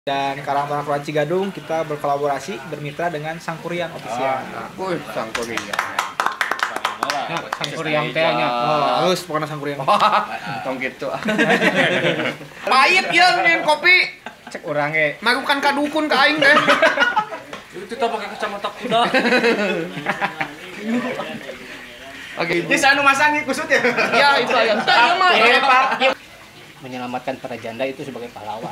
Dan Karang Taruna Cigadung kita berkolaborasi bermitra dengan Sangkuriang Official. Wih, Sangkuriang. Nah, Sangkuriang teh nya. Oh, halus pokoknya Sangkuriang. Tong gitu. Pahit ya nyen kopi. Cek urang ge. Magukan ka dukun ka aing teh. Itu kita pakai kacamata kuda. Oke, ini anu masang kusut ya. Ya, itu ayam. Teh ieu mah. Menyelamatkan para janda itu sebagai pahlawan.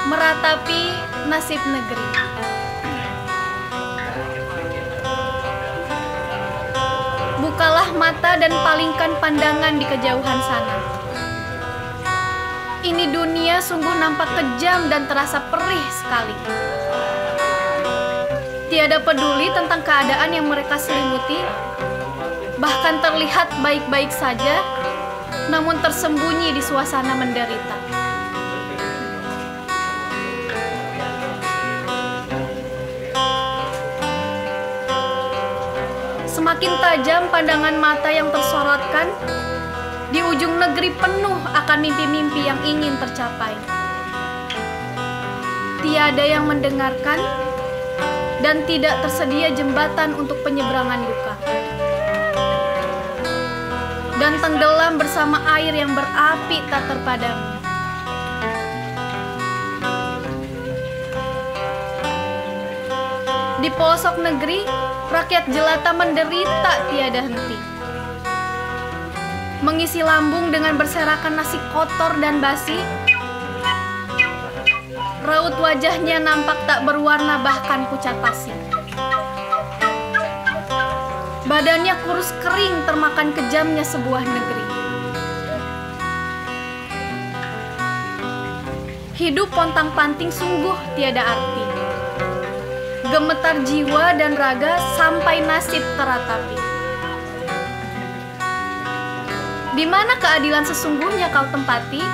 Meratapi nasib negeri. Bukalah mata dan palingkan pandangan di kejauhan sana. Ini dunia sungguh nampak kejam dan terasa perih sekali. Tiada peduli tentang keadaan yang mereka selimuti, bahkan terlihat baik-baik saja, namun tersembunyi di suasana menderita. Semakin tajam pandangan mata yang tersorotkan, di ujung negeri penuh akan mimpi-mimpi yang ingin tercapai. Tiada yang mendengarkan dan tidak tersedia jembatan untuk penyeberangan duka. Dan tenggelam bersama air yang berapi tak terpadam. Di pelosok negeri, rakyat jelata menderita tiada henti. Mengisi lambung dengan berserakan nasi kotor dan basi. Raut wajahnya nampak tak berwarna bahkan pucat pasi. Badannya kurus kering termakan kejamnya sebuah negeri. Hidup pontang-panting sungguh tiada arti. Gemetar jiwa dan raga sampai nasib teratapi. Di mana keadilan sesungguhnya kau tempati?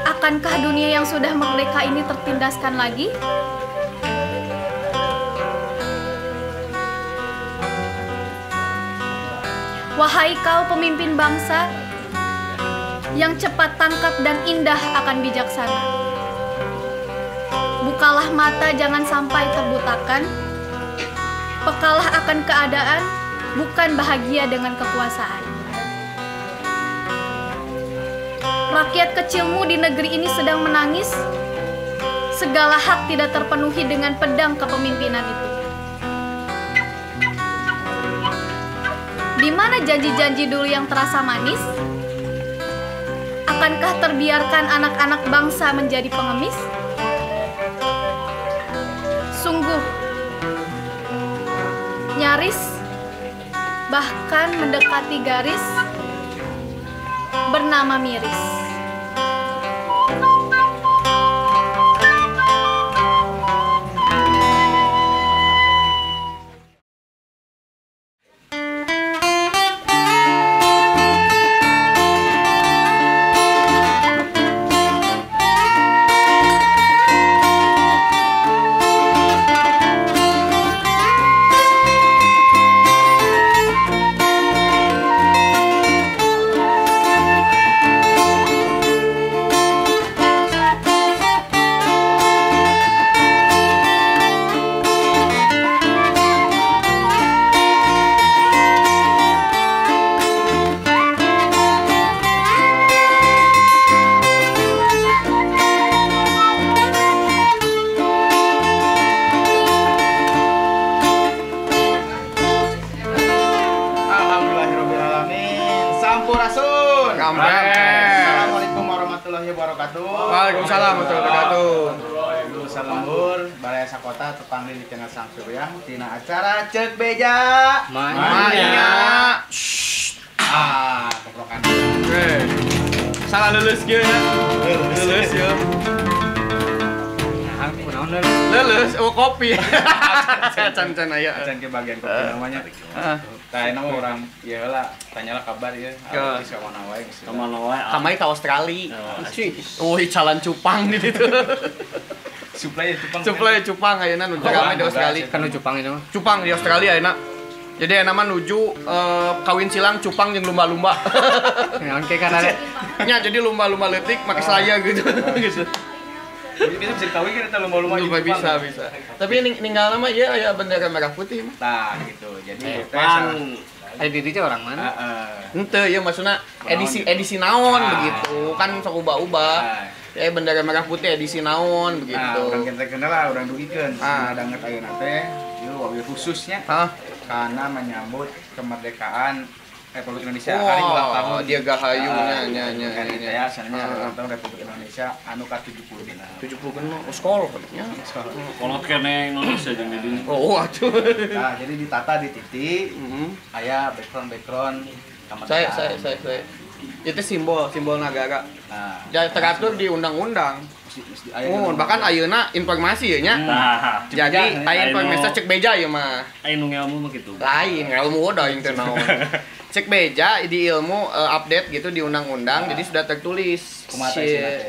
Akankah dunia yang sudah merdeka ini tertindaskan lagi? Wahai kau pemimpin bangsa yang cepat tangkap dan indah akan bijaksana. Bukalah mata jangan sampai terbutakan. Pekalah akan keadaan, bukan bahagia dengan kekuasaan. Rakyat kecilmu di negeri ini sedang menangis. Segala hak tidak terpenuhi dengan pedang kepemimpinan itu. Di mana janji-janji dulu yang terasa manis? Akankah terbiarkan anak-anak bangsa menjadi pengemis? Sungguh, nyaris, bahkan mendekati garis, bernama miris. Waalaikumsalam warahmatullahi wabarakatuh. Salembur Baraya Sakota tepang di channel Sangkuriang tina acara Ceuk Beja Manya. Ah, keprokan. Salah lulus kieu nya. Lulus ya. Nah, kunaon lulus oh kopi. Can-can aya. Can ke bagian kopi namanya. Heeh. Tah nama orang ieu lah, tanyalah kabar ieu. Artis ka mana wae geus. Ka mana wae. Kamari ka Australia. Oh, calan cupang di ditu. Suplai cupang. Suplai cupang ayeuna nu rame di Australia. Kan cupang itu mah. Cupang di Australia ayeuna. Jadi ayeuna mah nuju kawin silang cupang jeung lumba-lumba. Naon ke kana? Nya jadi lumba-lumba leutik make selaya gitu. Gitu. Bisa bisa kawin kan eta lumba-lumba jeung cupang. Bisa bisa. Tapi ninggalna mah ieu aya bendera merah putih mah. Tah gitu. Jadi pan aya di dieu orang mana? Heeh. Henteu ieu maksudna edisi edisi naon begitu. Kan sok ubah-ubah. Ya bendera merah putih edisi naon begitu. Nah, urang kenal lah, urang dugikeun. Nah, danget ayeuna teh ieu wawi khususnya karena menyambut kemerdekaan Republik Indonesia hari ulang tahun. Dia gahayu nya nya nya. Ya, sananya ulang tahun Republik Indonesia anu ka-76. 76 oh sekolah nya. Kolot keneh Indonesia jeung di dieu. Oh, aduh. Nah, jadi ditata di titik. Aya background-background kemerdekaan. Saya. Itu simbol negara. Nah, ya teratur di undang-undang. Oh, bahkan ayeuna informasi ya nya. Nah, jadi aya informasi cek beja ieu mah. Aya nu ngelmu mah kitu. Lain ngelmu da aing teh naon. Cek beja di ilmu update gitu di undang-undang, jadi sudah tertulis.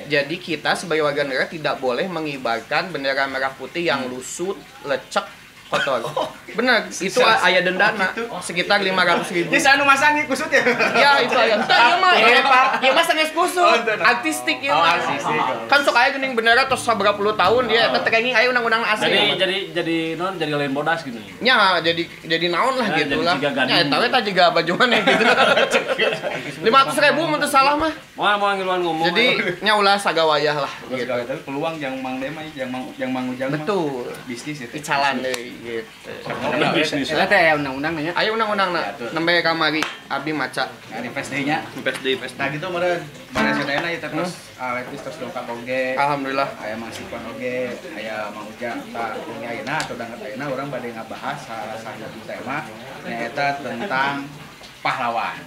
Jadi kita sebagai warga negara tidak boleh mengibarkan bendera merah putih yang lusut, lecek, kotor. Benar, itu aya dendana sekitar 500.000. Ini anu masang kusut ya? Ya itu aya. Teu ieu mah ieu mah sanes kusut, artistik ieu mah. Kan sok aya geuning bendera tos sabaraha puluh tahun dia eta teh kenging aya undang-undang asli. Jadi non jadi lain bodas gini. Nya jadi naon lah gitu lah. Nya eta we tah jiga baju maneh gitu. 500.000 mun teu salah mah. Moal ngiluan ngomong. Jadi nya ulah sagawayah lah gitu. Tapi peluang yang Mang Dema yang Mang Ujang mah. Betul. Bisnis itu. Icalan deui gitu. Bisnis. Eta teh aya undang-undang nya. Aya undang-undangna. Nembe kamari abdi maca. Nah, invest deui nya. Invest deui, invest. Nah gitu meureun. Baraya sadayana ieu teh terus Lepis terus dongkap oge. Alhamdulillah. Aya Mang Sipon oge, aya Mang Ujang. Tah ini ayeuna atau danget ayeuna urang bade ngabahas salah satu tema nyaeta tentang pahlawan.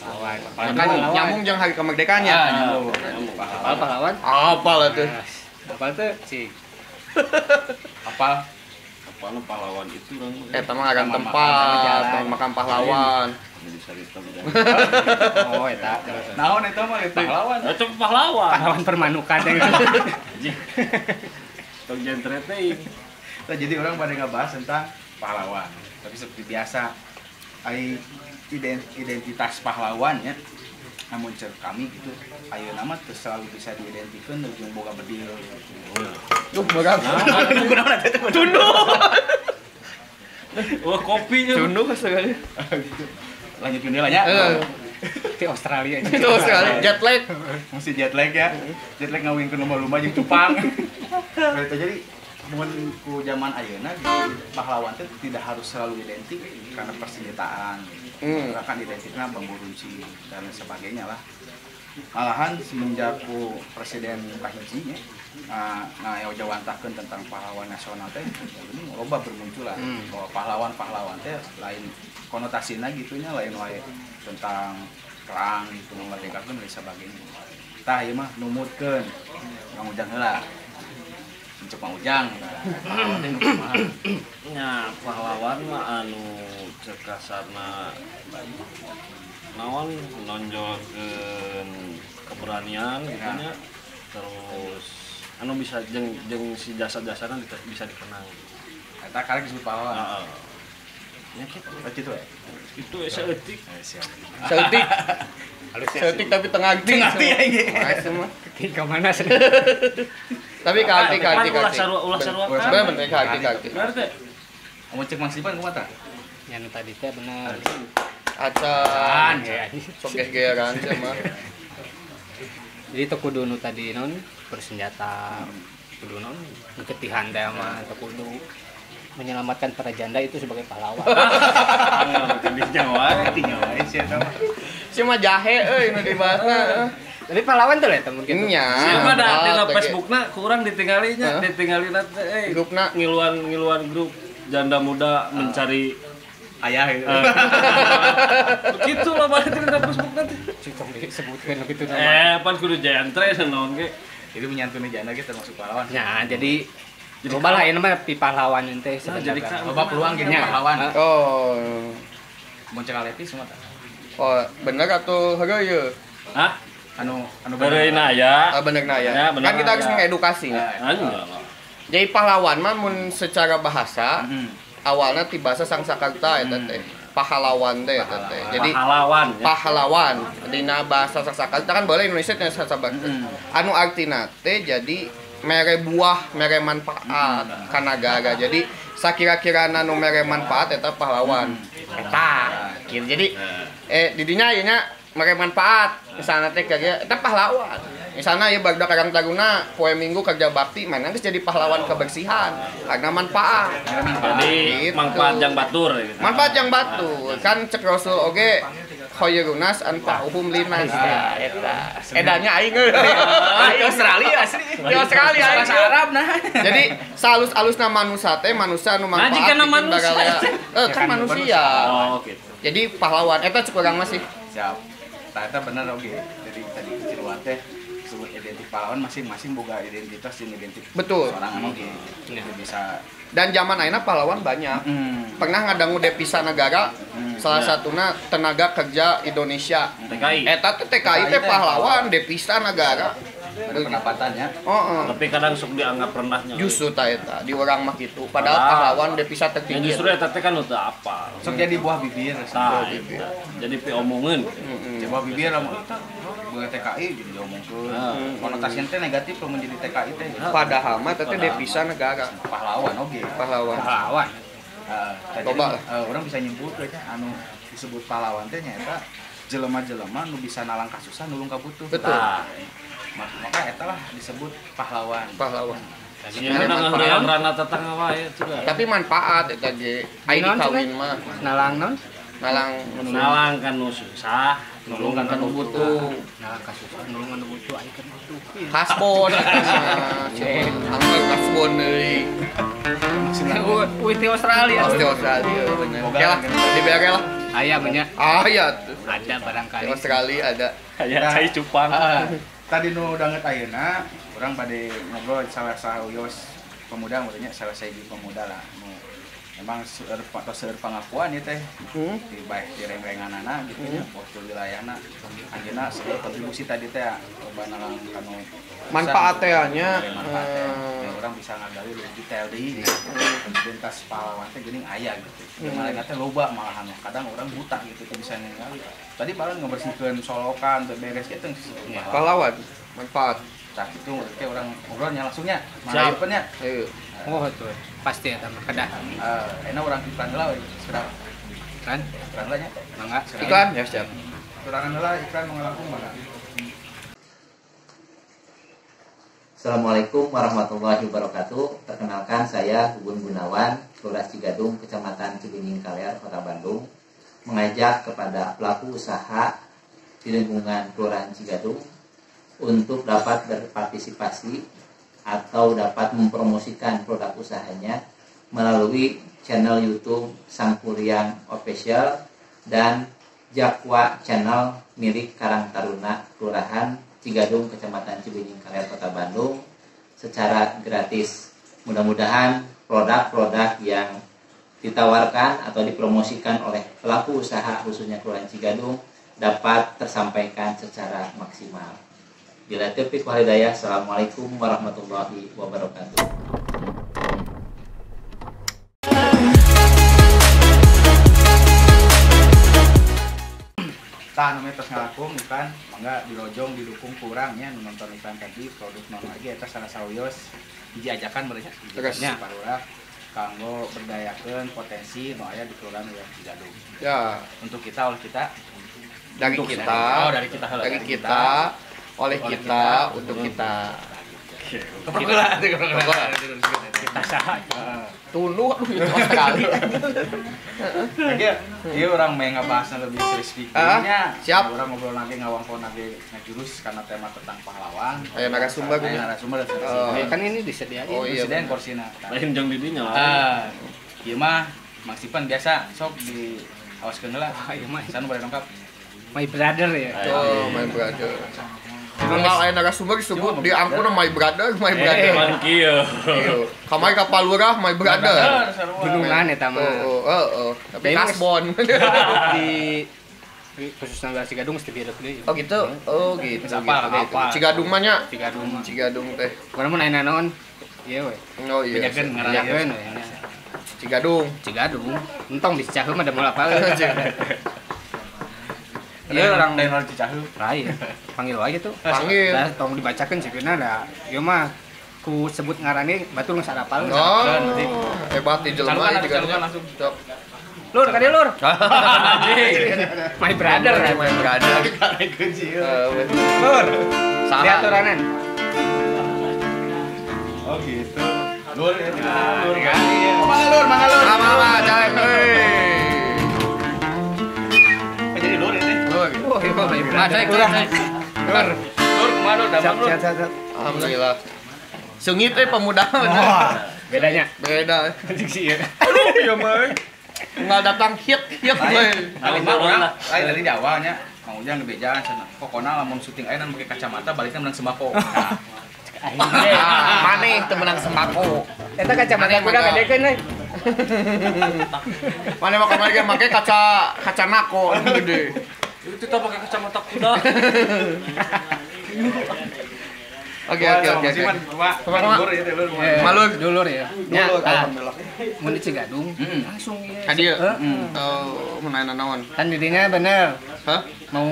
Pahlawan. Kan nyambung jeung hari kemerdekaannya. Nyambung. Apal pahlawan? Apal atuh. Apal teh cik. Apal apal pahlawan itu urang mah. Eta mah ngaran tempat, makan pahlawan. Oh eta. Naon eta mah pahlawan? Eta pahlawan. Pahlawan permanukan teh. Tong jentre teh. Nah, jadi orang pada ngebahas tentang pahlawan. Tapi seperti biasa ai identitas pahlawan ya. Namun cek kami gitu, ayeuna mah teu selalu bisa diidentikeun jeung boga bedil gitu. Duh, boga. Tunduh. Wah, kopi nya. Tunduh sekali. Gitu. Lanjutkeun deui lah nya. Di Australia. Itu Australia jet lag. Mesti jet lag ya. Jet lag ngawinkeun lumba-lumba jeung cupang. Nah, itu jadi mun ku zaman ayeuna gitu, pahlawan teh tidak harus selalu identik karena persenjataan gitu. Bahkan identiknya bambu runcing dan sebagainya lah. Malahan semenjak ku Presiden kahiji nya nah jawantahkeun tentang pahlawan nasional teh ini loba bermunculan bahwa pahlawan-pahlawan teh lain konotasina gitu nya lain wae tentang perang gitu memerdekakeun dan sebagainya. Tah ieu mah numutkeun Mang Ujang heula. Cek Mang Ujang. Pahlawan teh nu kumaha? Nya pahlawan mah anu cek kasarna naon nonjolkeun keberanian gitu nya. Terus anu bisa jeung si jasa-jasana bisa dikenang. Eta karek disebut pahlawan. Heeh. Ya kitu. Kitu ya. Kitu saeutik. Saeutik. Saeutik tapi tengah arti. Tengah arti aing. Semua. Ke mana sih? Tapi ka arti ka arti. Ulah sarua ulah sarua. Bener ka arti ka arti. Bener teh. Mun cek Mang Sipan kumaha tah? Yang tadi teh bener. Acan. Sok geus-geran sia mah. Jadi teu kudu nu tadi naon bersenjata, kudu naon ngeketihan teh mah teu kudu menyelamatkan para janda itu sebagai pahlawan. Angel jadinya wae. Tinggal wae sia eta mah. Sia mah jahe euy nu dibahasna. Tapi pahlawan tuh lah temen gitu. Nya. Siapa da dina Facebookna kurang ditinggalinya, ditinggalina teh grupna ngiluan grup janda muda mencari ayah gitu. Begitu lah balik dina Facebookna teh. Cik tong disebutkeun kitu nama. Pan kudu genre naon ge. Itu menyantuni janda ge termasuk pahlawan. Nah, jadi loba lah ieu mah pi pahlawan teh sebenarnya. Loba peluang jadi pahlawan. Oh. Mun cek Alepi semua tah. Oh, bener atuh heureuy ieu. Hah? Anu bener ya. Bener na ya. Kan kita harus mengedukasi. Jadi pahlawan mah mun secara bahasa awalnya ti bahasa Sangsakerta eta teh. Pahlawan teh eta teh. Jadi pahlawan. Pahlawan dina bahasa Sangsakerta kan boleh Indonesia nya Sangsakerta. Anu artina teh jadi mere buah, mere manfaat ka nagara. Jadi sakira-kirana nu mere manfaat eta pahlawan. Eta. Gitu. Jadi didinya ieu nya mere manfaat. Misalnya teh kerja eta pahlawan. Misalnya ya barudak Karang Taruna poe Minggu kerja bakti mana geus jadi pahlawan kebersihan karena manfaat. Jadi gitu. Manfaat jang batur gitu. Manfaat jang batur. Kan cek Rasul oge khairunas anfa'uhum linas. Eta. Edanya aing euy. Di Australia asli. Di Australia bahasa Arab nah. Jadi salus-alusna manusia teh manusia nu manfaat. Nah, manusia. Kan manusia. Oh gitu. Jadi pahlawan eta cek urang mah sih. Siap. Tah eta bener oge. Jadi tadi keciluan teh disebut identik pahlawan masing-masing boga identitas jeung identik. Betul. Sorangan oge. Jadi bisa. Dan zaman ayeuna pahlawan banyak. Pernah ngadangu devisa negara salah satuna tenaga kerja Indonesia. TKI. Eta teh TKI teh pahlawan devisa negara. Pendapatannya. Heeh. Tapi kadang sok dianggap rendahnya. Justru ta eta di urang mah kitu. Padahal pahlawan devisa tertinggi. Ya justru eta teh kan teu apal. Sok jadi buah bibir. Tah, jadi piomongeun. Buah bibir lamun eta boga TKI jadi diomongkeun. Konotasinya teh negatif lamun jadi TKI teh. Padahal mah eta teh devisa negara. Pahlawan oge. Pahlawan. Pahlawan. Loba orang bisa nyimpulkeun nya anu disebut pahlawan teh nyaeta jelema-jelema nu bisa nalang kasusah nulung kabutuh. Betul. Maka eta lah disebut pahlawan. Pahlawan. Manfaat tetangga wae juga. Tapi manfaat eta ge. Ai dikawin mah. Nalang non? Nalang nalang kan nu susah, nulung kan nu butuh. Nalang kasusah, nulung nu butuh, ai kan butuh. Kasbon. Angger kasbon deui. Uih ti Australia. Ti Australia bener. Oke lah, dibere lah. Aya banyak. Aya tuh. Ada barangkali. Di Australia ada. Aya cai cupang. Tadi nu danget ayeuna urang bade ngobrol salah sawios pemuda meureunnya salah sahiji pemuda lah nu emang seueur atau seueur pangakuan ieu teh di bae di reng-renganana gitu nya postur wilayahna anjeunna seueur kontribusi tadi teh loba nalang kanu manfaat teh nya urang bisa ngagali leuwih detail deui identitas pahlawan teh geuning aya gitu. Mereka teh loba malahan kadang orang buta gitu teh bisa ningali. Tadi paling ngebersihkeun solokan beberes kitu pahlawan manfaat. Tah kitu teh urang ngobrolnya langsungnya. Siap nya. Oh tuh pasti eta mah kedah. Enak urang iklan heula we sekarang. Iklan? Iklan heula nya. Mangga. Iklan ya siap. Kurangan heula iklan mengalangkung mangga. Assalamualaikum warahmatullahi wabarakatuh. Perkenalkan saya Gugun Gunawan, Lurah Cigadung, Kecamatan Cibeunying Kaler, Kota Bandung, mengajak kepada pelaku usaha di lingkungan Kelurahan Cigadung untuk dapat berpartisipasi atau dapat mempromosikan produk usahanya melalui channel YouTube Sangkuriang Official dan Jakwa Channel milik Karang Taruna Kelurahan Cigadung, Kecamatan Cibeunying Kaler, Kota Bandung secara gratis. Mudah-mudahan produk-produk yang ditawarkan atau dipromosikan oleh pelaku usaha khususnya Kelurahan Cigadung dapat tersampaikan secara maksimal. Bila taufiq wal hidayah, assalamualaikum warahmatullahi wabarakatuh. Tah nu tos ngalangkung iklan, mangga dirojong didukung kurangnya nu nonton iklan tadi produk non lagi eta salah sawios hiji ajakan meureun nya Pak Lurah kanggo berdayakeun potensi nu aya di Kelurahan Cigadung. Ya, untuk kita oleh kita dari untuk kita, oh, dari kita, dari kita, oleh kita, untuk kita. Keprok heula teh keprok heula. Kita saha. Tunduh aduh itu Australia. Oke, ieu urang meh ngabahasna lebih spesifik nya. Siap. Urang ngobrol lagi ngawangkon lagi ngajurus karena tema tentang pahlawan. Aya narasumber nya. Narasumber kan ini disediain. Oh iya, disediain korsina. Lain jang di dinya lah. Ieu mah Mang Sipan biasa sok di awaskeun heula. Ieu mah sana bade lengkap. My brother ya. Oh, my brother. Kalau aya narasumber disebut di angkuna my brother, my brother. Emang kieu. Kamari ka Palurah my brother. Gunungan eta mah. Heeh, tapi kasbon. Di khususna Wilayah Cigadung mesti dihirup deui. Oh gitu. Oh gitu. Apa? Cigadung mah nya. Cigadung. Cigadung teh. Kumaha mun aya naon? Ieu we. Oh iya. Bejakeun ngaranna. Cigadung. Cigadung. Entong di Cicaheum ada moal apal. Iya orang dari orang Cicaheum. Lain. Panggil wae gitu. Panggil. Lah tong dibacakeun sipina da. Ieu mah ku sebut ngaranna batur geus arapal. Oh, hebat di jelema juga langsung. Lur, ka dieu lur. My brother. My brother. Lur. Salah. Diaturanan. Oh gitu. Lur ya. Lur. Mangga lur, mangga lur. Mangga, jalan euy. Jadi lur ini. Lur. Oh, iya, my brother. Lur. Lur kumaha lur damang lur. Alhamdulillah. Sengit pemuda. Bedanya. Beda. Anjing sih ya. Aduh, ya mah. Nggak datang hit hit we. Lain orang, lain dari Jawa nya. Mang Ujang ngebejaan cenah. Pokona lamun syuting ayeuna make kacamata balikna menang sembako. Nah, maneh teu menang sembako. Eta kacamata kuda gadekeun euy. Maneh mah kamari ge make kaca kaca nako gede. Itu kita pakai kacamata kuda. Oke oke oke. Malur dulur ya. Dulur alhamdulillah. Mun di Cigadung langsung ieu. Ka dieu. Oh, mun aya naon. Kan didinya bener. Hah? Mau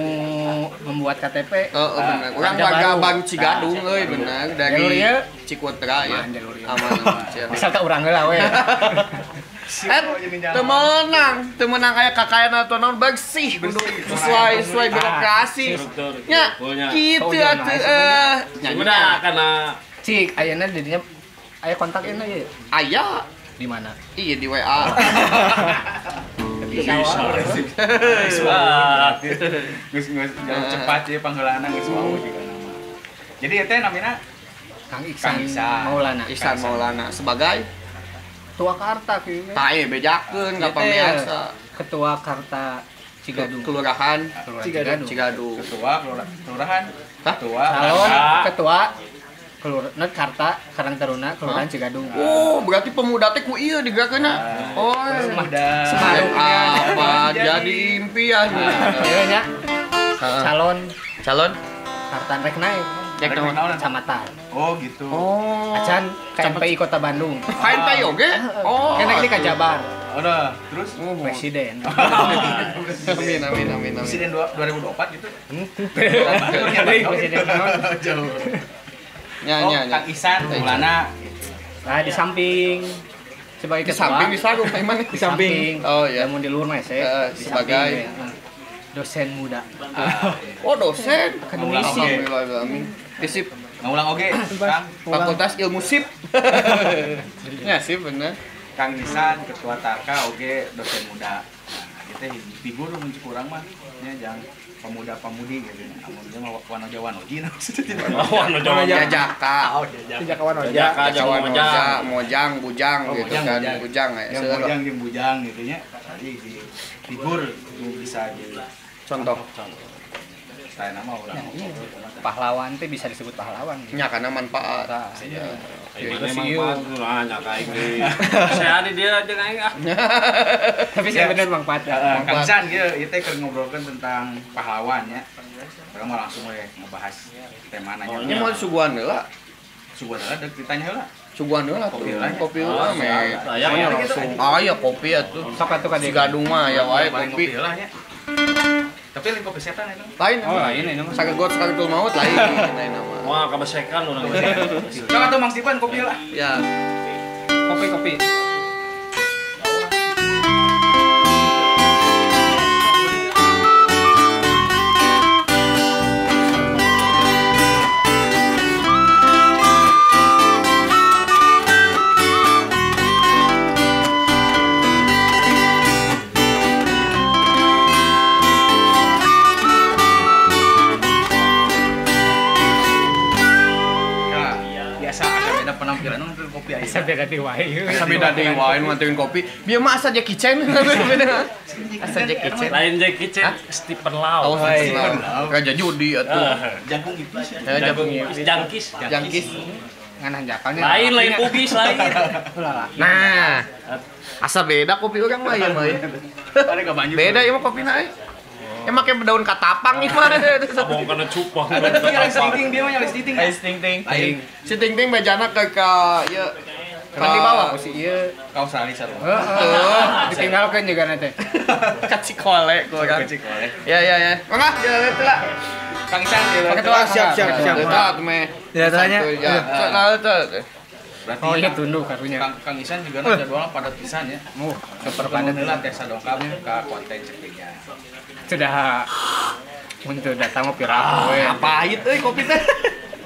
membuat KTP. Oh, bener. Urang warga baru Cigadung euy bener dari Cikutra ya. Aman aman. Asal ka urang heula we. Teu menang aya KKN atau naon bersih sesuai sesuai birokrasi. Nya kitu atuh nya udah karena cik ayeuna didinya aya kontak ayeuna ieu. Aya di mana? Iya di WA. Bisa. Geus geus jalan cepat ieu pangheulana geus wau juga nama. Jadi eta namina Kang Iksan Maulana. Iksan Maulana sebagai Ketua Karta kieu. Tae bejakeun ka pamiarsa. Ketua Karta Cigadung. Kelurahan Cigadung. Cigadung. Ketua kelurahan. Ketua calon ketua kelurahan Karta Karang Taruna Kelurahan Cigadung. Oh, berarti pemuda teh ku ieu digerakkeunna. Oh, pemuda. Apa jadi impian. Ieu nya. Calon calon Karta rek naik. Kecamatan. Oh gitu. Oh. Acan KNPI Kota Bandung. KNPI oge? Oh. Kan ini ka Jabar. Udah, terus presiden. Amin amin amin amin. Presiden 2024 gitu. Presiden jauh. Nya nya nya. Kang Ihsan Maulana. Nah, di samping sebagai di samping di sarung emang di samping. Oh iya. Lamun di luhur mah sih. Sebagai dosen muda. Oh, dosen. Akademisi. Alhamdulillah amin. Disip. Ngulang oge, Kang. Fakultas Ilmu Sip. Ya, sip bener. Kang Ihsan ketua Tarka oge dosen muda. Nah, kita figur mun kurang mah nya jang pemuda-pemudi gitu. Amun dia mah wanoja wanoji maksudnya. Wanoja jajaka. Oh, jajaka wanoja. Jajaka wanoja, mojang, bujang gitu kan. Bujang ya. Mojang jeung bujang gitu nya. Tadi di figur bisa di contoh. Saya nama urang. Pahlawan teh bisa disebut pahlawan. Nya karena manfaat. Iya. Manfaat lah nya ka aing deui. Saya di dia jeung aing ah. Tapi saya bener manfaat. Kang Ihsan ieu ieu teh keur ngobrolkeun tentang pahlawan nya. Urang mah langsung we ngebahas temana nya. Ini mau suguhan heula. Suguhan heula deuk ditanya heula. Suguhan heula kopi heula. Kopi heula meh. Langsung aya kopi atuh. Sok atuh ka dieu. Cigadung mah aya wae kopi. Heula nya. Tapi lain kopi setan itu. Lain. Oh, lain ini mah. Sagegot sagetul maut lain lain nama. Wah, kabesekan urang. Sok atuh Mang Sipan kopi lah. Ya. Kopi-kopi. Beda penampilan nganterin kopi aja. Asa beda deui wae. Asa beda deui wae nganterin kopi. Bieu mah asa Jackie Chan. Asa Jackie Chan. Lain Jackie Chan, Stephen Lau. Oh, Stephen Lau. Raja judi atuh. Jangkung ipis. Jangkung ipis. Jangkis. Jangkis. Ngan hanjakalnya. Lain pubis lain. Nah. Asa beda kopi urang mah ieu mah. Beda ieu mah kopina euy. Emang kayak daun katapang nih mah. Abong kana cupang. Ada ting dia mah nyala ting. Ting ting. Si ting ting bejana ke ieu kan di bawah si ieu. Ka Australia sarua. Heeh. Ditinggalkeun juga nanti. Ka Cikole ku kan. Cikole. Ya ya ya. Mangga jalan heula. Kang Isan ketua siap siap siap. Eta meh. Ya tanya. Ya. Berarti oh iya tunduk karunya. Kang Isan juga jadwalnya padat pisan ya. Super padat heula teh dongkap ka konten cepenya. Sudah untuk datang mau piraku we. Pahit euy kopi teh.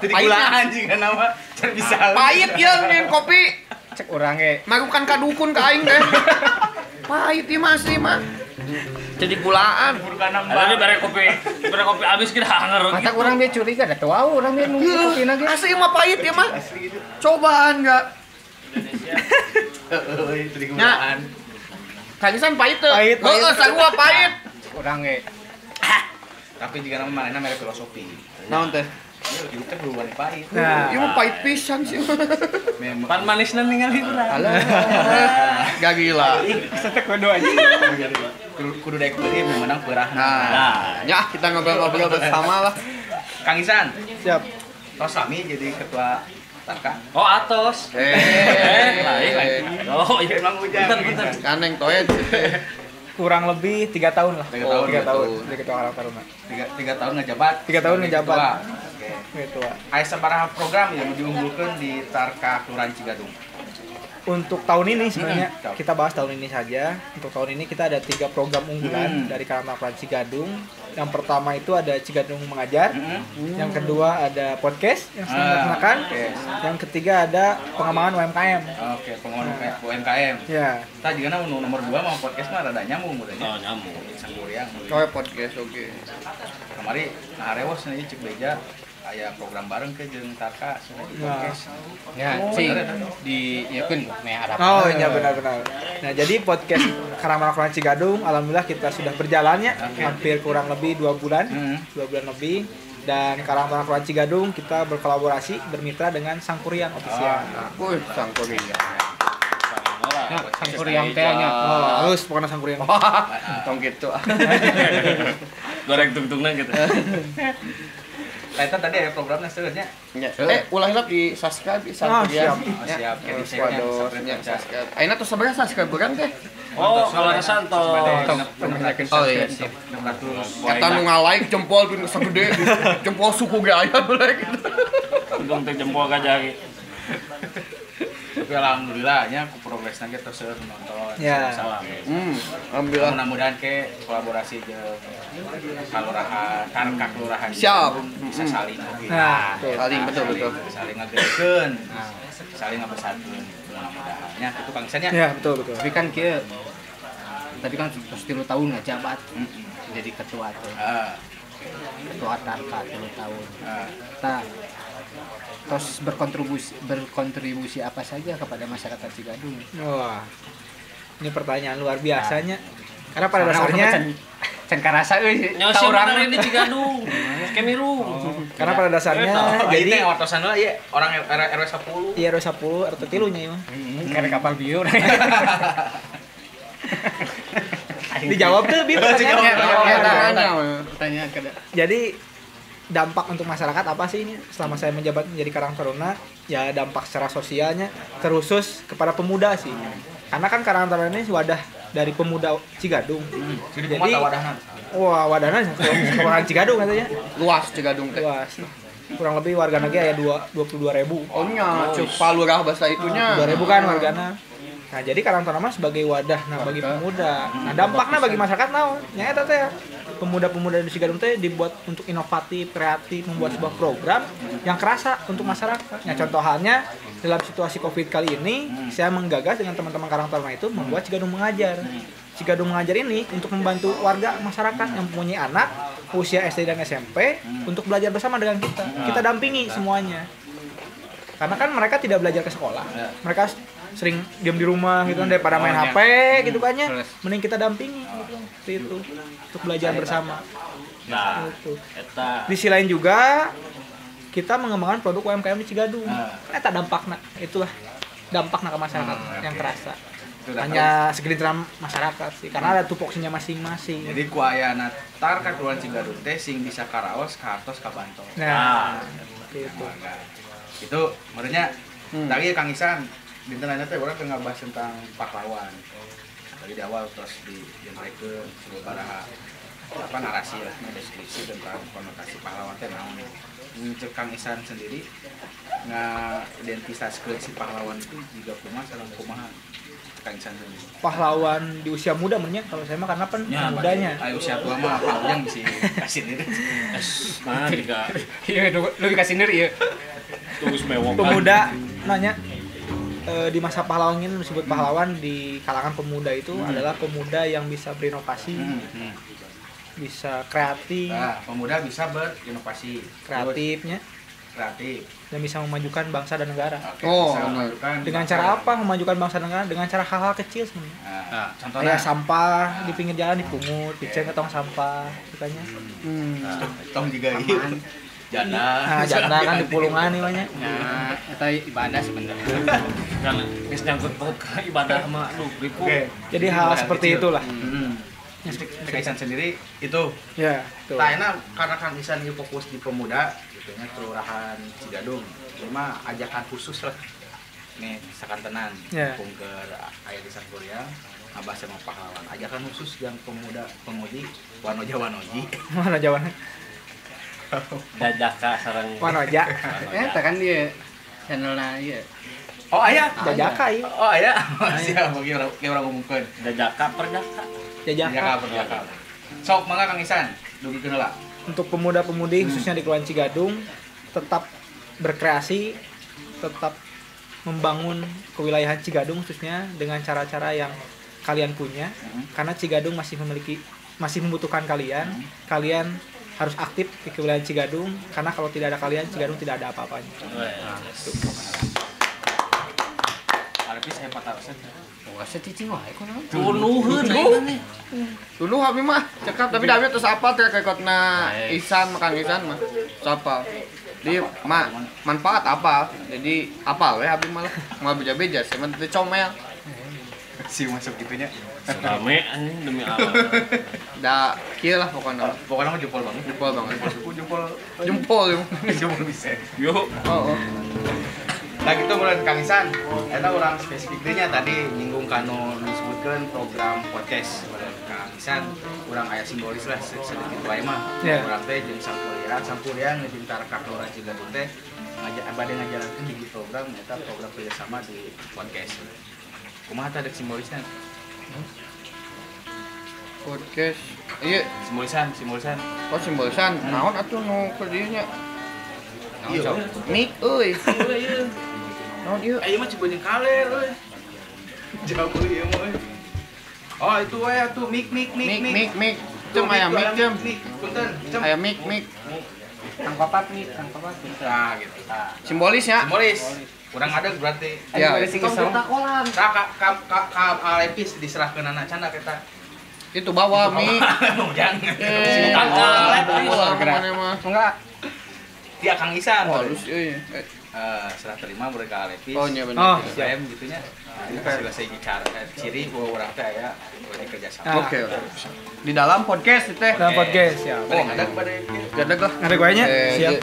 Jadi gulaan juga nama can bisa. Pahit ya nyeun kopi. Cek urang ge. Marukan ka dukun ka aing teh. Pahit ieu mah asli mah. Jadi gulaan. Ada bare kopi habis kita hanger. Mata urang dia curiga da teu wau urang dia nunggu kopi na ge. Asli mah pahit ya mah. Cobaan enggak? Heeh, jadi gulaan. Kang Isan pahit teu. Heeh, sarua pahit. Urang ge. Tapi jika nama manehna mere filosofi. Naon teh? Hidup teh kudu wani pahit. Nah, ieu mah pahit pisan sih. Pan manisna ningali urang. Alah. Gak gila. Bisa teh kudu aja. Kudu daek beureum menang peurahna. Nah, ya kita ngobrol-ngobrol bersama lah. Kang Isan. Siap. Tos sami jadi ketua Tarka. Oh, atos. Lain. Oh, iya emang hujan. Bentar. Kaneng toet. Kurang lebih 3 tahun lah. 3 tahun. 3 tahun. Jadi ketua Karang Taruna. 3 tahun ngejabat. 3 tahun ngejabat. Oke. Ketua. Aya sabaraha program yang diunggulkeun di Tarka Kelurahan Cigadung? Untuk tahun ini sebenarnya kita bahas tahun ini saja. Untuk tahun ini kita ada 3 program unggulan dari Karang Taruna Cigadung. Yang pertama itu ada Cigadung Mengajar. Yang kedua ada podcast yang sedang dilaksanakan. Yang ketiga ada pengembangan UMKM. Oke, pengembangan UMKM. Ya. Tah jigana nu nomor 2 mah podcast mah rada nyambung mudanya. Oh, nyambung. Sangkuriang. Oh, podcast oke. Kamari ngaharewos nya cek beja aya program bareng ke jeung Tarka cenah di podcast. Ya, sih di ieukeun meh harapan. Oh, iya benar-benar. Nah, jadi podcast Karang Taruna Cigadung alhamdulillah kita sudah berjalannya hampir kurang lebih 2 bulan. 2 bulan lebih. Dan Karang Taruna Cigadung kita berkolaborasi bermitra dengan Sangkuriang Official. Wih, Sangkuriang. Nah, Sangkuriang teh nya. Oh, halus pokoknya Sangkuriang. Tong gitu. Goreng tungtungna gitu. Eta tadi ada programnya sebenarnya. Ulah hilap di subscribe di Sangkuriang. Oh, siap. Subscribe. Ayeuna tuh sebenarnya subscribe urang teh. Oh, kalau resan toh. Oh iya sip. Eta nu nga-like jempol pin sagede. Jempol suku ge aya boleh gitu. Untung teh jempol ka jari. Tapi alhamdulillah nya ku progresna ge terus nonton. Ya. Salam. Alhamdulillah. Mudah-mudahan ke kolaborasi jeung kalurahan, Tarka kelurahan. Siap. Bisa saling oge. Nah, saling betul. Saling ngageurkeun. Saling ngabesarkeun mudah-mudahan. Nya kitu Kang Isan nya. Ya, betul. Tapi kan kieu tadi kan terus 3 tahun ngajabat. Jadi ketua tuh. Ketua Tarka 3 tahun. Tah terus berkontribusi apa saja kepada masyarakat Cigadung? Wah, ini pertanyaan luar biasanya. Karena pada dasarnya can karasa euy ta urang di Cigadung. Kemiru. Karena pada dasarnya jadi wartosan heula ieu orang RW 10. Iya RW 10 RT 3 nya ieu mah. Karena kapal bieu. Dijawab tuh bi pertanyaannya. Pertanyaan. Jadi dampak untuk masyarakat apa sih ini selama saya menjabat menjadi Karang Taruna? Ya dampak secara sosialnya terkhusus kepada pemuda sih. Karena kan Karang Taruna ini wadah dari pemuda Cigadung. Jadi wah, wadahna kelurahan Cigadung katanya. Luas Cigadung teh. Luas. Kurang lebih wargana ge aya 22.000. Oh nya, ceuk palurah bahasa itunya. 2.000 kan wargana. Nah, jadi Karang Taruna sebagai wadah nah bagi pemuda. Nah, dampaknya bagi masyarakat naon? Nya eta teh pemuda-pemuda di Cigadung teh dibuat untuk inovatif, kreatif, membuat sebuah program yang kerasa untuk masyarakat. Nah, contohnya dalam situasi Covid kali ini, saya menggagas dengan teman-teman Karang Taruna itu membuat Cigadung Mengajar. Cigadung Mengajar ini untuk membantu warga masyarakat yang mempunyai anak usia SD dan SMP untuk belajar bersama dengan kita. Kita dampingi semuanya. Karena kan mereka tidak belajar ke sekolah. Mereka sering diam di rumah gitu kan daripada main HP gitu kan ya. Mending kita dampingi gitu. Seperti itu untuk belajar bersama. Nah, gitu. Di sisi lain juga kita mengembangkan produk UMKM di Cigadung. Kan eta dampakna, itulah dampakna ke masyarakat yang terasa. Hanya segelintir masyarakat sih, karena ada tupoksinya masing-masing. Jadi ku ayana tar ka Kelurahan Cigadung teh sing bisa karaos, kahartos, kabantos. Nah, gitu. Itu menurutnya tadi Kang Isan dinten ayeuna teh urang keur ngabahas tentang pahlawan. Tadi di awal terus dijenrekeun sababaraha apa narasi lah, deskripsi tentang konotasi pahlawan teh naon. Cek Kang Isan sendiri ngidentitaskeun si pahlawan itu juga kumaha sareng kumaha Kang Isan sendiri. Pahlawan di usia muda menurutnya kalau saya mah karena pan ya, mudanya. Ayo usia tua mah Pak Ujang bisa kasih diri. Nah, juga. Iya, lu kasih diri ya. Terus mewong. Pemuda nanya di masa pahlawan ini disebut pahlawan di kalangan pemuda itu adalah pemuda yang bisa berinovasi. Bisa kreatif. Nah, pemuda bisa berinovasi, kreatifnya, kreatif, dan bisa memajukan bangsa dan negara. Oke, bisa memajukan dengan cara apa memajukan bangsa dan negara? Dengan cara hal-hal kecil sebenarnya. Nah, contohnya kayak sampah di pinggir jalan dipungut, diceng ke tong sampah, katanya. Nah, tong juga iya. Janda. Nah, janda kan di pulungan nih banyak. Nah, itu ibadah sebenarnya. Kan geus nyangkut paut ka ibadah mah aduh ripuh. Jadi hal seperti itulah. Kang Isan sendiri itu ya, nah, enak karena Kang Isan ini fokus di pemuda gitu nya Kelurahan Cigadung cuma ajakan khusus lah nih sakantenan ya. Pungker aya di Sangkuriang ngabahas sama pahlawan ajakan khusus yang pemuda pemudi wanoja wanoji wanoja wanoji jajaka sareng wanoja eta kan dia channelna ieu. Oh aya jajaka ieu. Oh aya siap bagi orang ngomongkeun jajaka perjaka. Jajaka. Jajaka. Sok mangga Kang Isan, dugikeun heula. Untuk pemuda-pemudi khususnya di Kelurahan Cigadung tetap berkreasi, tetap membangun kewilayahan Cigadung khususnya dengan cara-cara yang kalian punya. Karena Cigadung masih membutuhkan kalian. Kalian harus aktif di kewilayahan Cigadung karena kalau tidak ada kalian Cigadung tidak ada apa-apanya. Artis hebat harusnya. Wah, cicing wae kunaon. Tunuheun aing. Tunuh abi mah cekap tapi da abi terus apa track recordna Isan Kang Isan mah. Sapa. Di manfaat apa? Jadi apal we abi mah lah. Moal beja-beja sih mah teu comel. Si masuk gitunya. Rame anjing demi Allah. Da kieu lah pokona. Pokona mah jempol banget. Jempol banget. Jempol jempol. Jempol. Jempol bisa. Yo. Oh. Nah gitu menurut Kang Isan, eta orang spesifiknya tadi nyinggung kanu disebutkan program podcast menurut Kang Isan, urang aya simbolis lah sedikit wae mah. Yeah. Urang teh jeung Sangkuriang jeung Tarka Kelurahan Cigadung teh bade ngajalankeun hiji program eta program kerjasama di podcast. Kumaha teh dek simbolisna? Podcast. Iya, simbolisan. Oh, simbolisan. Naon atuh nu keur dieu nya? Iya, mik euy. Naon ieu? Ieu mah Cibenying kaler euy. Jauh ieu mah euy. Oh, itu we atuh mik. Mik. Cem aya mik cem. Punten, cem. Aya mik. Kang papat mik, kang papat punten. Nah, gitu. Simbolis ya. Simbolis. Kurang ada berarti. Ya, kolam. Tah ka Alepis diserahkeun anak canda kita. Itu bawa mik. Jangan. Enggak. Dia Kang Isan. Oh, halus euy. Serah terima mereka Alepis. Oh, iya benar. Oh, siap gitunya. Nah, itu sih cara ciri bahwa urang teh aya bade kerja sama. Oke. Di dalam podcast teh. Dalam podcast ya. Oh, ada kepada Gadeg lah. Ada guanya? Siap.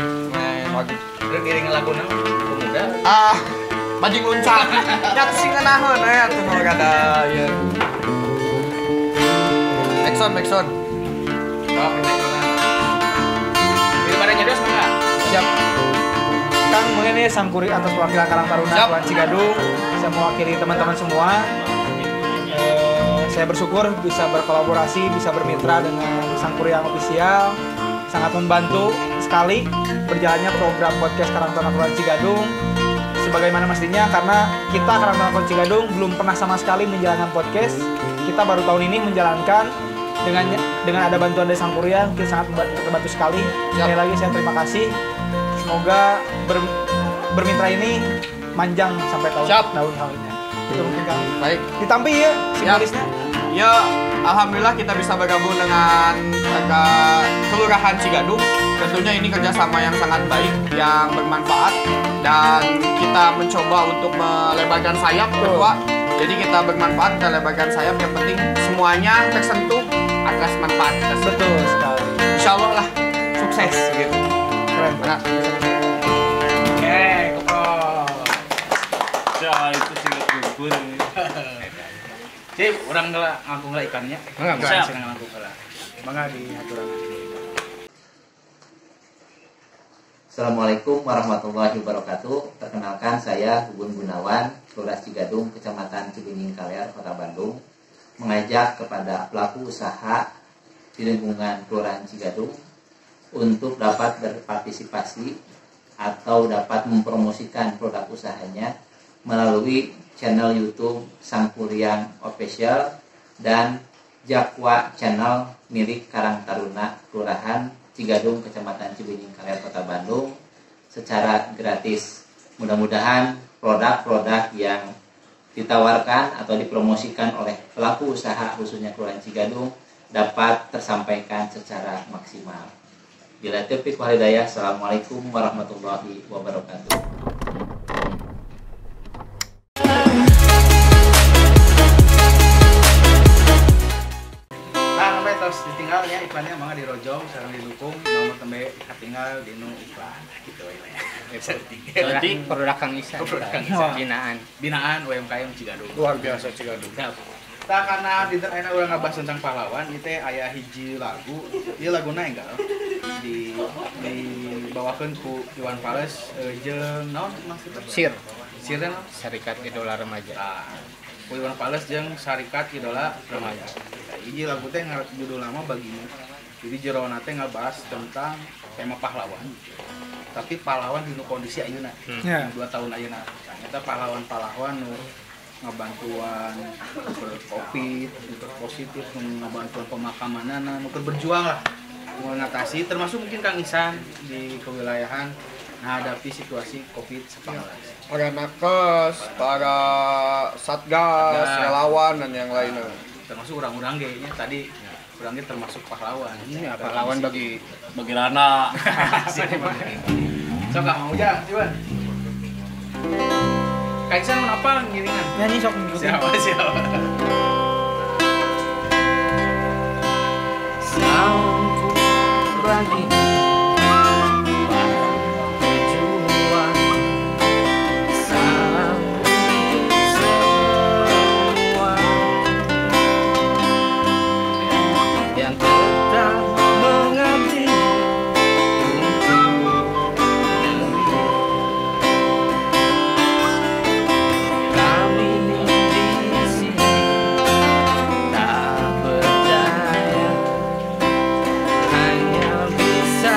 Terus ngiring laguna pemuda. Ah, bajing loncat. Nya sing ngeunaheun we atuh nu kada ieu. Backsound. Oh, pada nyedos enggak? Siap. Kang, mungkin ini Sangkuri atas perwakilan Karang Taruna Kelurahan Cigadung, saya mewakili teman-teman semua. Saya bersyukur bisa berkolaborasi, bisa bermitra dengan Sangkuriang Official. Sangat membantu sekali berjalannya program podcast Karang Taruna Kelurahan Cigadung. Sebagaimana mestinya, karena kita Karang Taruna Kelurahan Cigadung belum pernah sama sekali menjalankan podcast. Kita baru tahun ini menjalankan dengan ada bantuan dari Sangkuriang, kita sangat terbantu sekali. Sekali lagi saya terima kasih. Semoga bermitra ini manjang sampai tahun tahunnya. Itu mungkin Kang. Baik. Ditampi ya simbolisnya. Ya, alhamdulillah kita bisa bergabung dengan Kelurahan Cigadung. Tentunya ini kerjasama yang sangat baik, yang bermanfaat, dan kita mencoba untuk melebarkan sayap, ketua. Jadi kita bermanfaat, kita lebarkan sayap. Yang penting semuanya tersentuh atas manfaat kita. Betul sekali. Insya Allah lah sukses gitu. Keren. Nah. Oke, keprok. Ya itu sih gugur. Sip, orang ngelak ngangkung lah ikannya. Enggak, senang ngangkung lah. Mangga diaturan. Assalamualaikum warahmatullahi wabarakatuh. Perkenalkan saya Gugun Gunawan, Lurah Cigadung, Kecamatan Cibeunying Kaler, Kota Bandung, mengajak kepada pelaku usaha di lingkungan Kelurahan Cigadung untuk dapat berpartisipasi atau dapat mempromosikan produk usahanya melalui channel YouTube Sangkuriang Official dan Jakwa Channel milik Karang Taruna Kelurahan Cigadung, Kecamatan Cibeunying Kaler, Kota Bandung secara gratis. Mudah-mudahan produk-produk yang ditawarkan atau dipromosikan oleh pelaku usaha khususnya Kelurahan Cigadung dapat tersampaikan secara maksimal. Bila taufiq wal hidayah, assalamualaikum warahmatullahi wabarakatuh. Terus ditinggal ya iklannya, mangga dirojong, sareng didukung, nomor tembe katinggal dinu iklan gitu ya. Produk Kang Isan. Binaan. Binaan UMKM Cigadung. Luar biasa Cigadung. Tah karena dinten ayeuna urang ngabahas tentang pahlawan, ieu teh aya hiji lagu, ieu laguna enggal di dibawakeun ku Iwan Fals jeung naon maksudna? Sir. Sir naon? Serikat Idola Remaja. Tah. Ku Iwan Fals jeung Serikat Idola Remaja. Hiji lagu teh judul lama Bagimu. Jadi jerona teh ngabahas tentang tema pahlawan. Tapi pahlawan dinu kondisi ayeuna. 2 tahun ayeuna. Ternyata pahlawan-pahlawan nu ngabantuan Covid, nu positif, nu ngabantuan pemakamanana, nu keur berjuang lah mengatasi, termasuk mungkin Kang Isan di kewilayahan menghadapi situasi Covid-19. Para nakes, para satgas, relawan dan yang lainnya. Termasuk orang-orang kayaknya tadi orangnya termasuk pahlawan. Ini ya, pahlawan bagi Rana. Sok gak mau jalan, coba. Kang Isan mau apa ngiringan? Nyanyi sok ngikutin. Siapa siapa? Sangkurang berjuang, salam untuk semua yang tetap mengabdi untuk negeri. Kami di sini tak berdaya, hanya bisa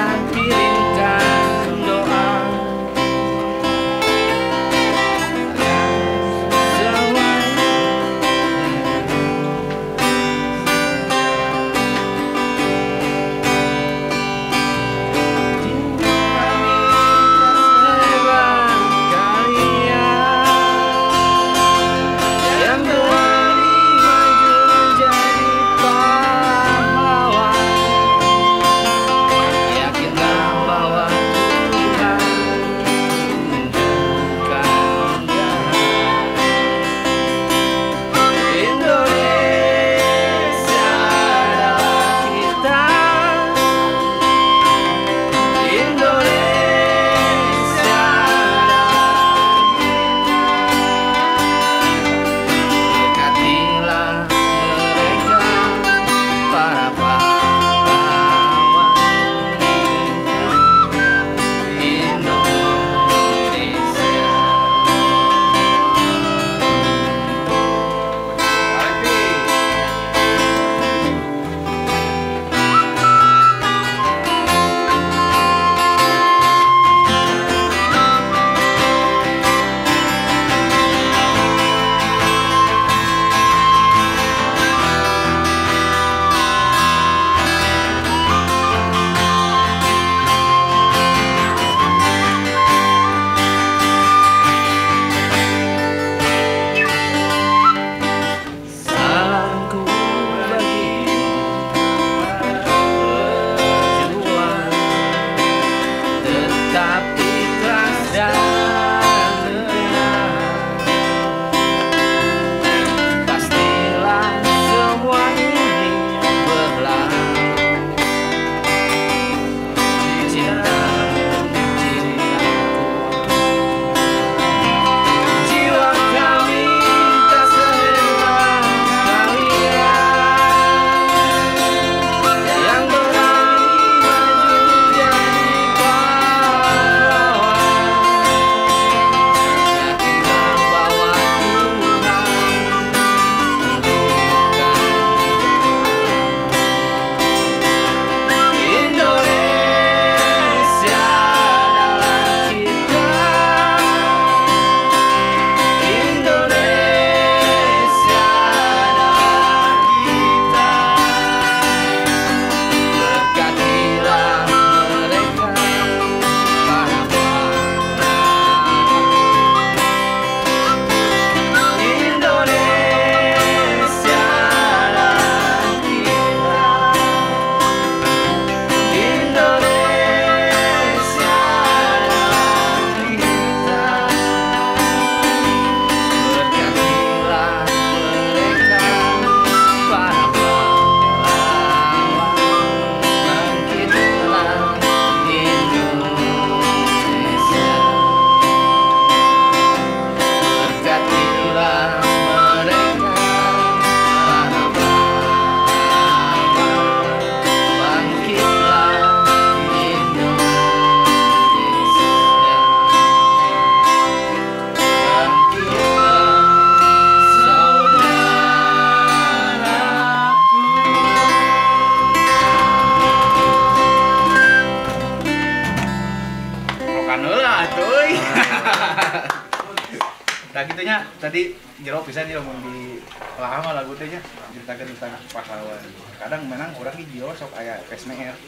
Nah gitunya tadi jero pisan ieu mun di lama lagu teh nya ceritakeun tentang pahlawan. Kadang memang urang di jiwa sok aya PSMR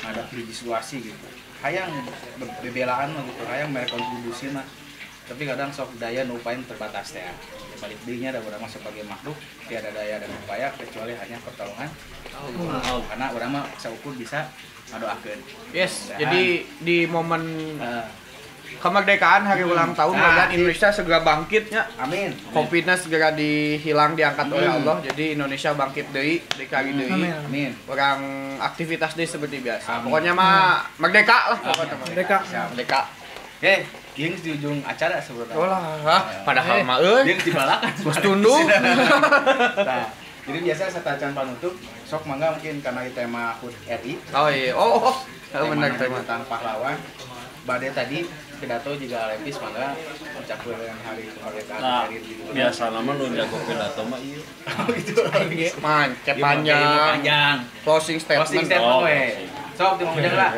ngadap hiji situasi gitu. Hayang bebelaan mah gitu, hayang mere kontribusi mah. Tapi kadang sok daya nu upaya terbatas teh. Balik deui nya da urang mah sebagai makhluk tiada daya dan upaya kecuali hanya pertolongan Allah. Karena urang mah saukur bisa ngadoakeun. Yes, jadi di momen kemerdekaan hari ulang tahun mudah-mudahan Indonesia segera bangkitnya. Amin. Covid-nya segera dihilang diangkat oleh Allah. Jadi Indonesia bangkit deui, dikali deui. Amin. Orang aktivitas deui seperti biasa. Amin. Pokoknya mah merdeka lah pokoknya. Merdeka. Merdeka. Oke, geng di ujung acara sebenarnya. Olah, padahal mah euy. Geng dibalakan. Bos tunduh. Nah, jadi biasa satacan panutup sok mangga mungkin karena tema HUT RI. Oh iya. Oh. Benar tema tentang pahlawan. Bade tadi pidato juga Lepis mangga ucapkeun hari kemerdekaan nah, RI gitu. Biasa nama nu jago pidato mah ieu. Oh gitu. Mancep panjang. Closing statement. Closing statement we. Sok di Mang Ujang lah.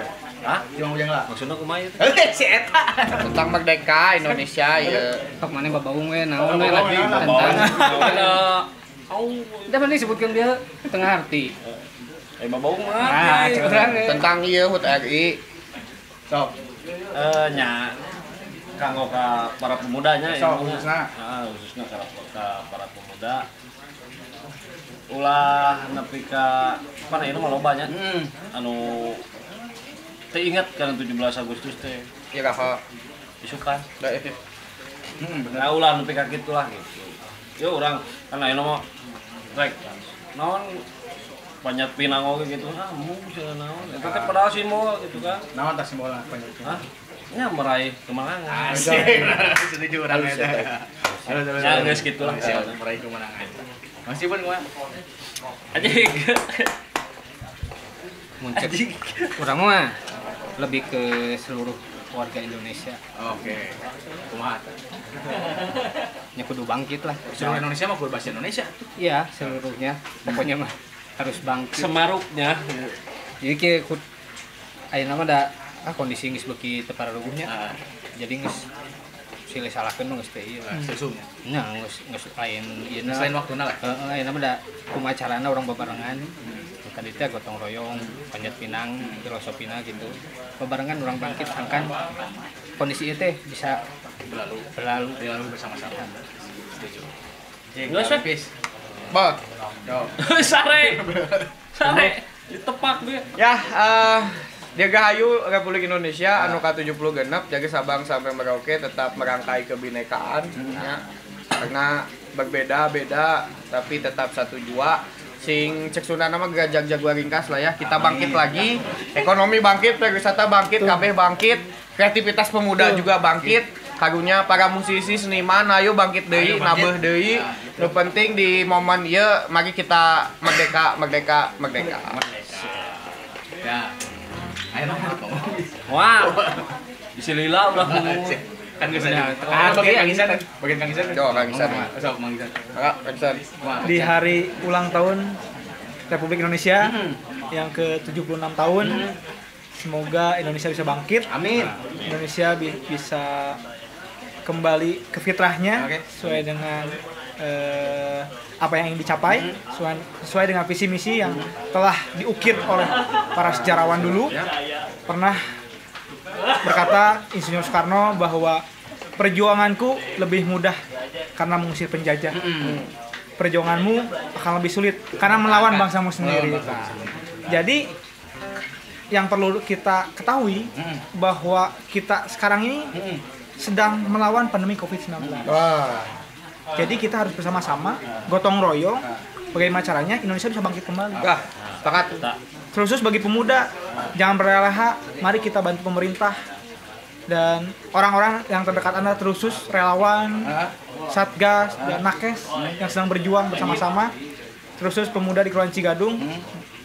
Hah? Di Mang Ujang lah. Maksudna kumaha ieu? Si eta. Tentang merdeka Indonesia ieu. Tok maneh babaung we naon we lagi tentang. Udah mending sebutkeun dia tengah arti. Babaung mah. Tentang ieu HUT RI. Sok. Nya kanggo ka para pemudanya so, khususna. Heeh, khususna ka para pemuda. Ulah nepi ka pan ieu mah loba nya. Anu teu inget kana 17 Agustus teh. Iya ka. Isukan. Da itu. Bener. Nah, ulah nepi ka kitu lah gitu. Yo urang kan ayeuna mah rek naon panjat pinang oge gitu, ah mung cenah naon. Eta teh padahal simbol gitu kan. Naon tah simbolna panjat pinang? Hah? Nya meraih kemenangan. Asik. Setuju urang eta. Ya geus kitu lah meraih kemenangan. Masih pun kumaha? Anjing. Mun cek urang mah lebih ke seluruh warga Indonesia. Oke. Kumaha tah? Nya kudu bangkit lah. Seluruh Indonesia mah kudu bahasa Indonesia. Iya, seluruhnya. Pokoknya mah harus bangkit. Semaruknya. Jadi kayak ayeuna mah da kondisi geus beuki teu pararuguhnya. Jadi geus silih salahkeun mah geus teu ieu lah. Sesungnya. Nya geus lain ieu selain waktuna lah. Heeh, ayeuna mah da kumaha carana urang babarengan. Tadi teh gotong royong, panjat pinang, filosofina gitu. Babarengan urang bangkit angkan kondisi ieu teh bisa berlalu bersama-sama. Setuju. Geus we. Ba. Sare. Sare ditepak dia. Ya, Dirgahayu Republik Indonesia anu ka-76 jaga Sabang sampai Merauke tetap merangkai kebinekaan ya. Karena berbeda-beda tapi tetap satu jua. Sing cek Sunda nama gajag jaguar ringkas lah ya. Kita bangkit lagi, ekonomi bangkit, pariwisata bangkit, kabeh bangkit, kreativitas pemuda juga bangkit. Karunya para musisi, seniman, ayo bangkit deui, nabeuh deui. Nu penting di momen ieu mari kita merdeka, merdeka, merdeka. Ya. Ayo ngomong. Wah. Bisi lila udah ngomong. Kan geus ada. Bagian Kang Isan, bagian Kang Isan. Yo, Kang Isan. Sok Mang Isan. Kang Isan. Di hari ulang tahun Republik Indonesia yang ke-76 tahun. Semoga Indonesia bisa bangkit. Amin. Indonesia bisa kembali ke fitrahnya sesuai dengan apa yang ingin dicapai, sesuai dengan visi misi yang telah diukir oleh para sejarawan dulu. Pernah berkata Insinyur Soekarno bahwa perjuanganku lebih mudah karena mengusir penjajah. Perjuanganmu akan lebih sulit karena melawan bangsamu sendiri. Jadi yang perlu kita ketahui bahwa kita sekarang ini sedang melawan pandemi COVID-19. Wah. Jadi kita harus bersama-sama gotong royong bagaimana caranya Indonesia bisa bangkit kembali. Wah, sepakat. Terus bagi pemuda, jangan berleha, mari kita bantu pemerintah dan orang-orang yang terdekat Anda, terkhusus relawan, Satgas dan Nakes yang sedang berjuang bersama-sama. Terkhusus pemuda di Kelurahan Cigadung,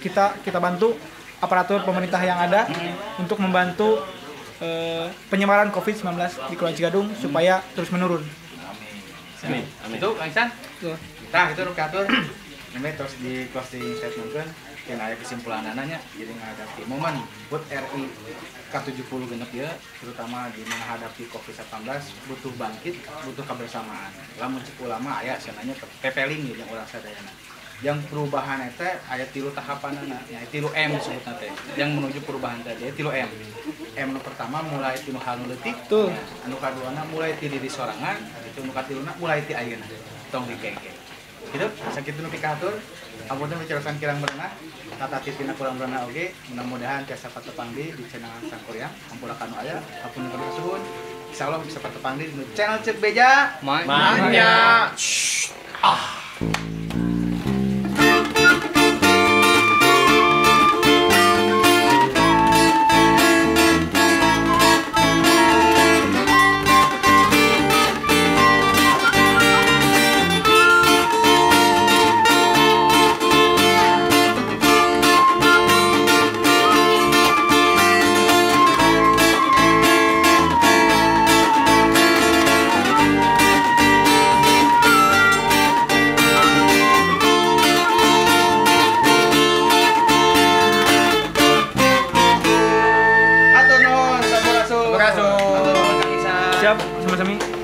kita bantu aparatur pemerintah yang ada untuk membantu penyebaran COVID-19 di Kelurahan Cigadung supaya terus menurun. Amin. Amin. Itu Kang Isan. Nah, itu nu katur. Namanya terus di closing statement kan. Yang aya kesimpulanana nya jadi menghadapi momen HUT RI ke-70 genep ya, terutama di menghadapi Covid-19 butuh bangkit, butuh kebersamaan. Lamun cek ulama aya cenanya pepeling jeung urang sadayana. Yang perubahan eta aya 3 tahapanana, nya 3 M disebutna teh. Yang menuju perubahan teh 3 M. M nu pertama mulai ti nu hal nu leutik, tuh. Anu kaduana mulai ti diri sorangan, itu nu katiluna mulai ti ayeuna. Tong dikengke. Gitu, sakitu nu pikahatur. Apunten bicarasan kirang berenah, tata titina kurang berenah oge, mudah-mudahan tiasa patepang di channel Sangkuriang, hampura kanu aya, apunten kabeh suhun. Insyaallah bisa patepang di channel Ceuk Beja. Manya. Ah. Siap, sama-sama.